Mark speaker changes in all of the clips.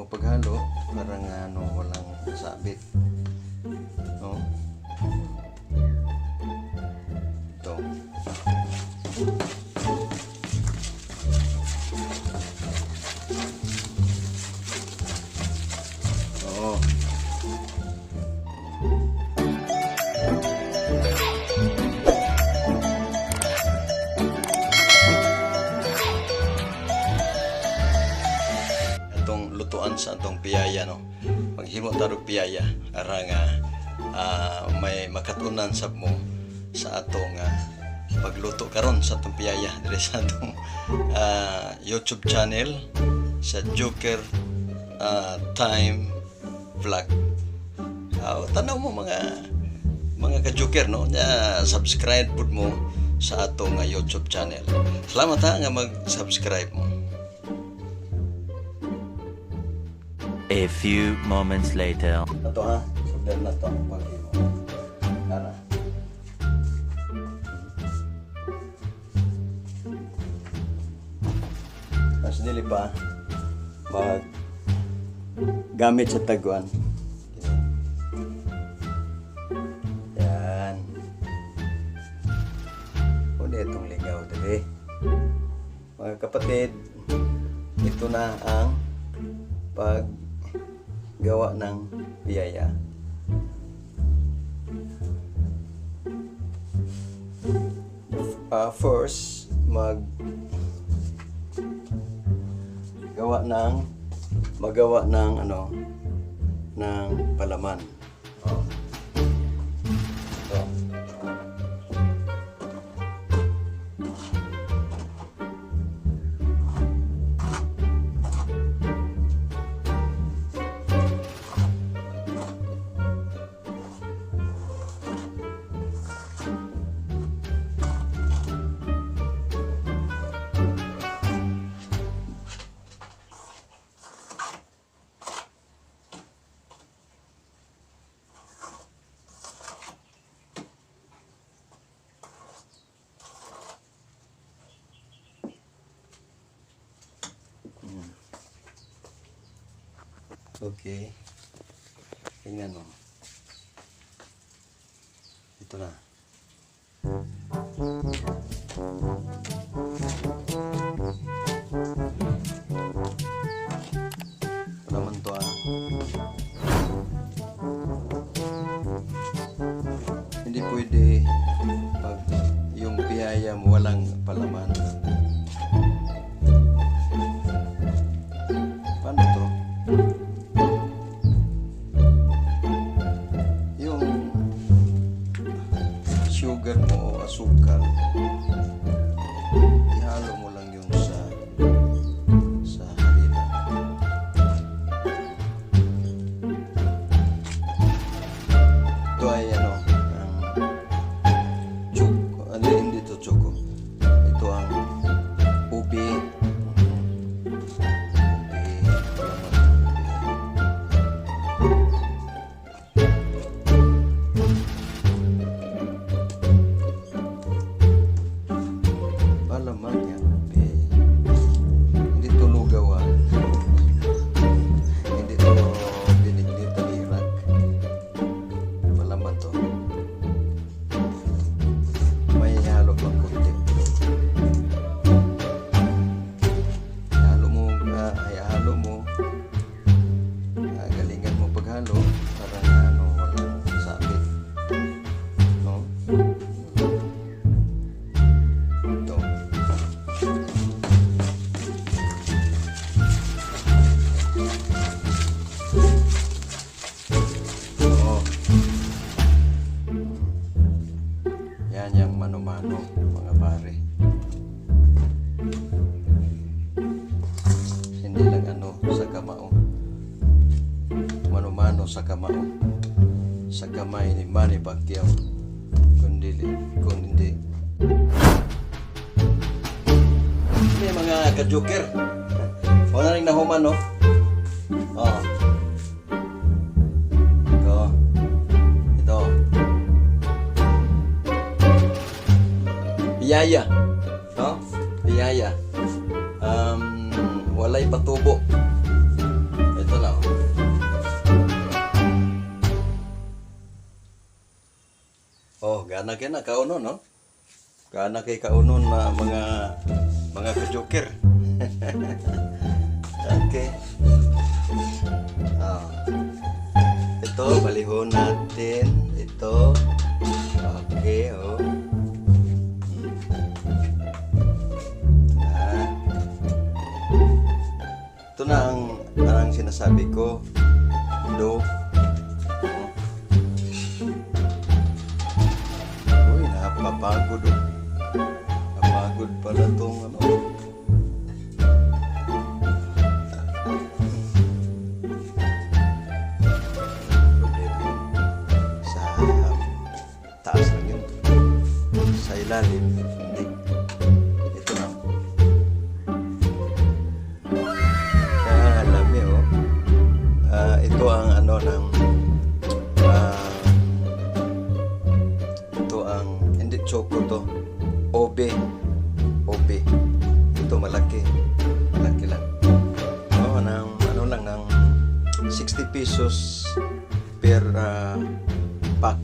Speaker 1: Mo paghalo para nga ano, walang sabit. No? Ito. Oo. Atong lutuan sa atong piyaya, no? Maghimo ta og piyaya ara nga may makatunan sab mo sa atong pagluto karon sa atong piyaya diri sa atong YouTube channel sa Joker Time Vlog. Tanaw mo mga ka-Joker, no? Nya subscribe pud mo sa atong YouTube channel. Salamat ha nga mag-subscribe mo.
Speaker 2: A few moments later.
Speaker 1: Ato ha, sundan na to ang paghimo. Tara. Mas dili pa mag gamit sa taguan. Yan. Una itong ligaw dili. Mga kapatid, ito na ang paggawa ng biyaya. First, mag gawa ng magawa ng ano ng palaman. Oh. Ito. Okay. Tingnan mo. Ito na. Ito naman to ah. Hindi pwede pag yung piyaya mo walang palaman. Paano to? Yung sugar mo o asukal, ihalo mo lang yung sa harina. Ito ay ano, ang choco, ano, hindi to choco. Ito ang ube. Ube, palaman ng ube. Palaman yan, ube. Hindi to lugaw ah. Hindi to binigli talirak. Palaman to. May halo pang konti. Halo mo, ihalo mo. Galingan mo paghalo para nga ano, walang sabit. No? Ito. Oo. Yan yung mano-mano, mga pare. Hindi lang ano sa kamao. Mano-mano sa kamao. Sa kamay ni Manny Pacquiao. Kundi, kung hindi. Hindi mga ka-joker. Wala rin nahuman, no? Oo. Ito. Ito. Biyaya. No? Biyaya. Walay patubo. Ito na. Gana kay na kaunon, no? Gana kay kaunon na mga ka-joker. Okay. Oh. Ito, balihon natin. Ito. Okay, oh. Ah. Ito na ang sinasabi ko. Do. Oh. Uy, napapagod, oh. Napagod pala tong ano. Problema yun. Sa taas lang yun. Sa ilalim, hindi. Ito na. Kalami, oh. Ah, ito ang ano ng ito ang hindi choco to. Obe. Obe. Ito malaki. Malaki lang. Oh, ng ano lang ng 60 pesos per pack.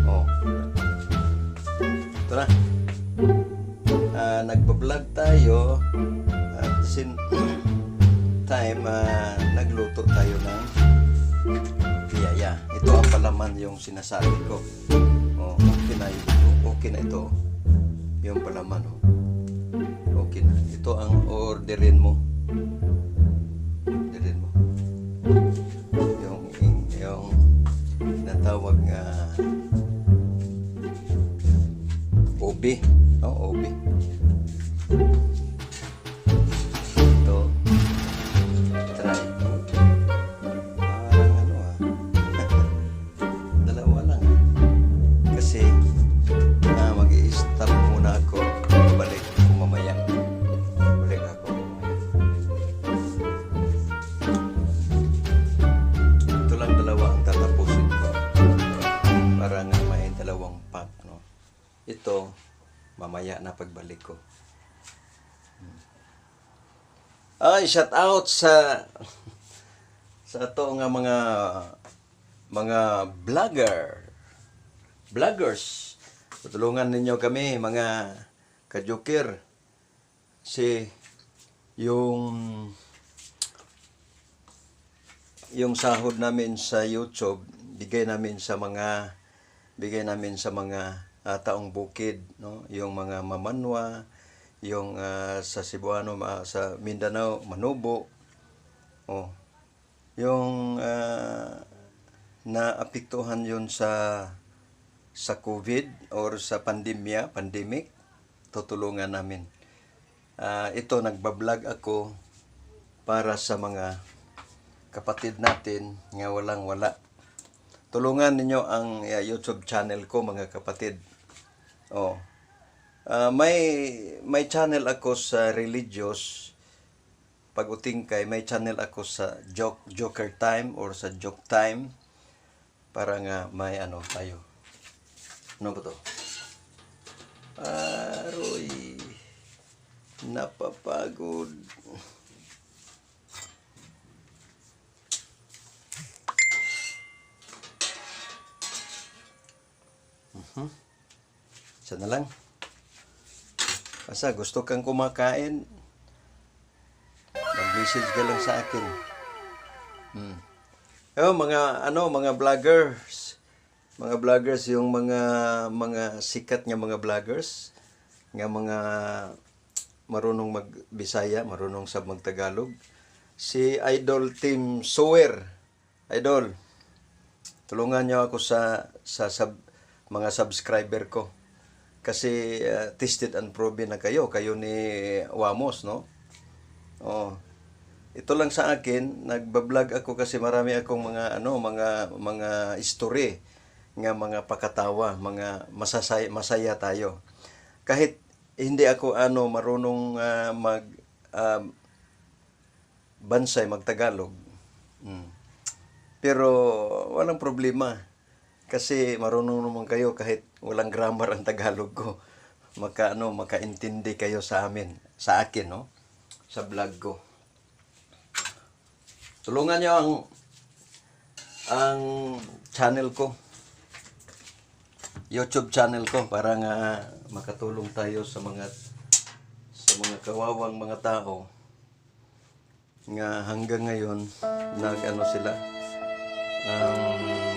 Speaker 1: Oh. Ito na. Nagba-vlog tayo at the same time, nagluto tayo ng piyaya. Ito ang palaman yung sinasabi ko. Oh, okay na ito. Okay na ito. Yung palaman, oh. Okay na. Ito ang orderin mo. Orderin mo. Yung tinatawag nga obi. Oh, obi. Ito. Try ko. Parang ano ah. Dalawa lang. Kasi mag-i-stop muna ako. Balik ako mamaya. Balik ako mamaya. Ito lang dalawa ang tatapusin ko. Para nga may dalawang pack, no? Ito, mamaya na pagbalik ko. Ay, shout out sa ato nga mga vlogger. Vloggers. Tutulungan ninyo kami, mga kajoker. Si yung sahod namin sa YouTube, bigay namin sa mga taong bukid, no? Yung mga mamanwa, yung sa Cebuano, sa Mindanao, Manubo. Oh. Yung naapektuhan yun sa COVID or sa pandemya, pandemic, tutulungan namin. Ito, nagba-vlog ako para sa mga kapatid natin nga walang wala. Tulungan ninyo ang YouTube channel ko, mga kapatid. Oh. May channel ako sa religious pag kay may channel ako sa joke joker time or sa joke time para nga may ano tayo. Ano ba to? Aroy. Napapagod. Isa na lang. Basta gusto kang kumakain, mag-message ka lang sa akin. Oh, mga ano, mga vloggers. Mga vloggers, yung mga sikat nga mga vloggers, nga mga marunong mag-Bisaya, marunong sa mag-Tagalog. Si Idol Team Sower. Idol, tulungan niyo ako sa mga subscriber ko. Kasi tested and proven na kayo, kayo ni Wamos, no? Oh. Ito lang sa akin, nagba-vlog ako kasi marami akong mga ano, mga story nga mga pakatawa, mga masaya tayo. Kahit hindi ako ano marunong mag bansay magtagalog. Pero walang problema kasi marunong naman kayo kahit walang grammar ang Tagalog ko. Maka ano, makaintindi kayo sa amin, sa akin, no? Sa vlog ko. Tulungan niyo ang channel ko. YouTube channel ko para nga makatulong tayo sa mga kawawang mga tao nga hanggang ngayon nag ano sila,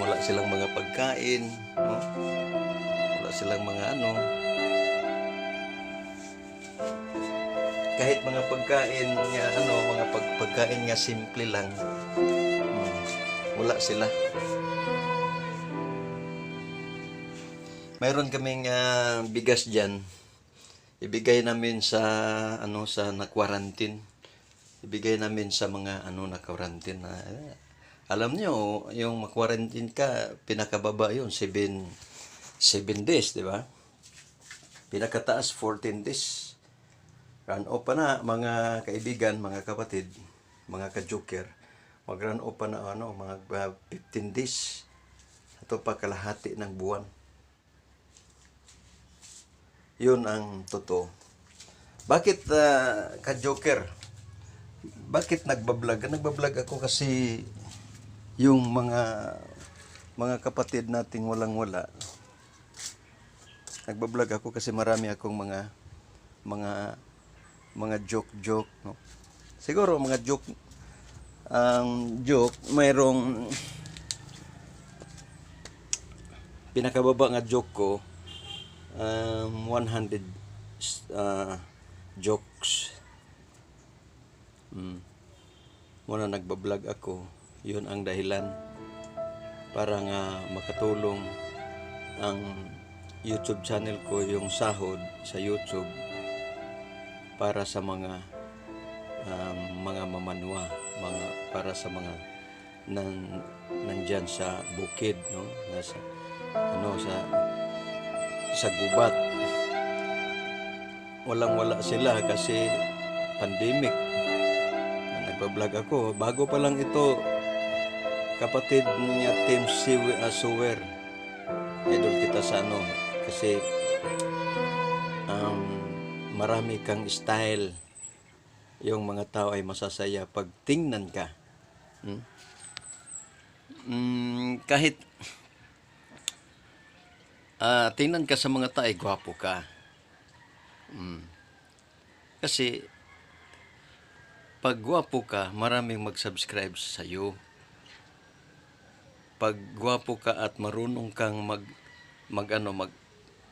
Speaker 1: wala silang mga pagkain, no? Wala silang mga ano, kahit mga pagkain nga ano, mga pagkain nga simple lang, wala sila. Mayroon kaming bigas diyan. Ibigay namin sa ano, sa na-quarantine. Ibigay namin sa mga ano na-quarantine na alam nyo, yung ma-quarantine ka, pinakababa yun, 7 days, di ba? Pinakataas, 14 days. Run off pa na, mga kaibigan, mga kapatid, mga ka-joker. Mag-run off pa na, ano, mga 15 days. Ito pa kalahati ng buwan. Yun ang totoo. Bakit, ka-joker? Bakit nagbablog? Nagbablog ako kasi yung mga kapatid nating walang-wala. Nagbablog ako kasi marami akong mga joke-joke, no? Siguro mga joke, ang joke, mayroong pinakababa nga joke ko, 100 jokes. Muna nagbablog ako, yun ang dahilan para nga makatulong ang YouTube channel ko, yung sahod sa YouTube para sa mga mga mamanwa, mga para sa mga nandyan sa bukid, no, nasa ano, sa gubat. Walang-wala sila kasi pandemic. Nagbablog ako. Bago pa lang ito, kapatid niya Tim Sewer. Idol kita sa ano, kasi marami kang style. Yung mga tao ay masasaya pag tingnan ka. Kahit tingnan ka sa mga tao ay gwapo ka. Kasi pag gwapo ka, maraming mag-subscribe sa iyo. Pag gwapo ka at marunong kang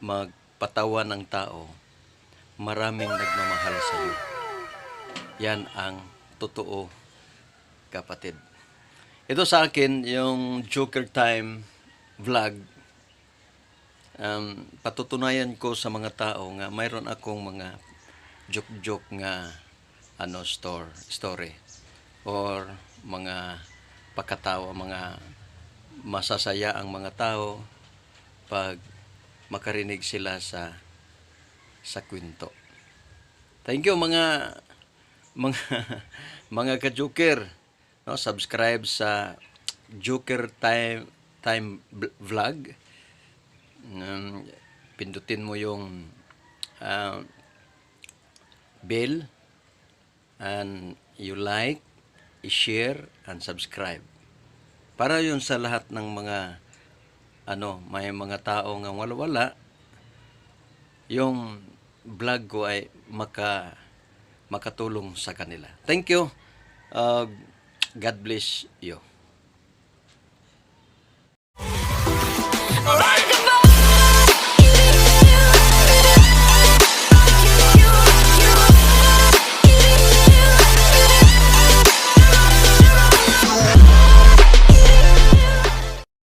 Speaker 1: magpatawa ng tao, maraming nagmamahal sa iyo. Yan ang totoo, kapatid. Ito sa akin, yung Joker Time vlog. Patutunayan ko sa mga tao nga mayroon akong mga joke-joke nga ano, story or mga pakatawa, mga masasaya ang mga tao pag makarinig sila sa kwento. Thank you mga mga ka-Joker. No, subscribe sa Joker Time Time Vlog. Pindutin mo yung bell and you like, i-share and subscribe. Para yun sa lahat ng mga ano, may mga tao nga wala-wala, yung vlog ko ay makatulong sa kanila. Thank you. God bless you.